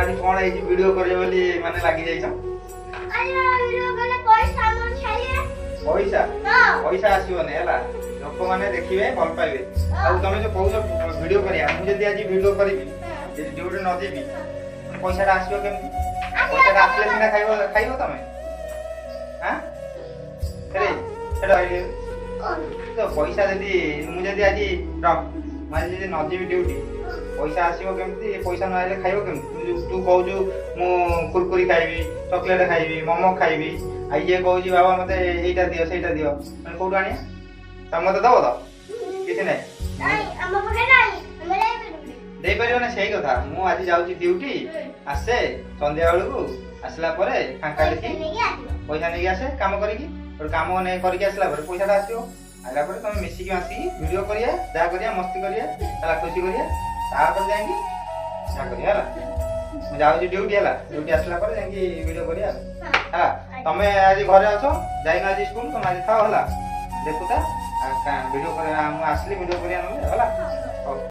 ଆଜି କଣ ହେଇଛି, ଭିଡିଓ କରିବ ବୋଲି ମାନେ ଲାଗି ଯାଇଛ? ଆଜି ଭିଡିଓ କଲେ ପଇସା ଆମର ଛାଡ଼ିବେ। ପଇସା? ହଁ। ପଇସା ଆସିବନି ହେଲା। ଲୋକମାନେ ଦେଖିବେ, ଭଲ ପାଇବେ। ଆଉ ତମେ ଯୋଉ କହୁଛ ଭିଡିଓ କରିବା, ମୁଁ ଯଦି ଆଜି ଭିଡିଓ କରିବି, ଯଦି ଡ୍ୟୁଟି ନ ଯିବି, ପଇସାଟା ଆସିବ କେମିତି? ପଇସାଟା ଆସିଲେ ସିନା ଖାଇବ। ଖାଇବ ତମେ? ଆଁ, ଆରେ ସେଟା ତ ପଇସା ଯଦି ମୁଁ ଯଦି ଆଜି ରହ, ମୁଁ ଆଜି ଯଦି ନ ଯିବି ଡ୍ୟୁଟି, ପଇସା ଆସିବ କେମିତି? ପଇସା ନ ଆଇଲେ ଖାଇବ କେମିତି? ତୁ କହୁଛୁ ମୁଁ କୁରକୁରି ଖାଇବି, ଚକୋଲେଟ ଖାଇବି, ମୋମୋ ଖାଇବି, ଆଉ ଇଏ କହୁଛି ବାବା ମତେ ଏଇଟା ଦିଅ, ସେଇଟା ଦିଅ। ମାନେ କୋଉଠୁ ଆଣିବା? ତମେ ମତେ ଦବ ତ କିଛି ନାହିଁ। ନାଇଁ, ଆମ ପାଖରେ ନାହିଁ, ଆମେ ଯାଇପାରିବୁନି। ଦେଇପାରିବ ନା, ସେଇ କଥା। ମୁଁ ଆଜି ଯାଉଛି ଡ୍ୟୁଟି, ଆସେ ସନ୍ଧ୍ୟା ବେଳକୁ, ଆସିଲା ପରେ ଫାଙ୍କା ପଇସା ଦେଖି ନେଇକି ଆସିବ। ପଇସା ନେଇକି ଆସେ କାମ କରିକି। ଗୋଟେ କାମ ନେଇ କରିକି ଆସିଲା ପରେ ପଇସାଟା ଆସିବ। ଆସିଲା ପରେ ତମେ ମିଶିକି ଆସିକି ଭିଡିଓ କରିବା, ଯାହା କରିବା, ମସ୍ତି କରିବା ହେଲା, ଖୁସି କରିବା। ତାପରେ ଯାଇକି ଯାହା କରିବା ହେଲା। ମୁଁ ଯାଉଛି ଡ୍ୟୁଟି ହେଲା। ଡ୍ୟୁଟି ଆସିଲା ପରେ ଯାଇକି ଭିଡିଓ କରିବା ଆଉ। ହେଲା, ତମେ ଆଜି ଘରେ ଅଛ, ଯାଇନ ଆଜି ସ୍କୁଲ, ତମେ ଆଜି ଥାଅ ହେଲା, ଦେଖୁତା ଭିଡିଓ କରିବା। ମୁଁ ଆସିଲି ଭିଡିଓ କରିବା ନହେଲେ ହେଲା। ହଉ।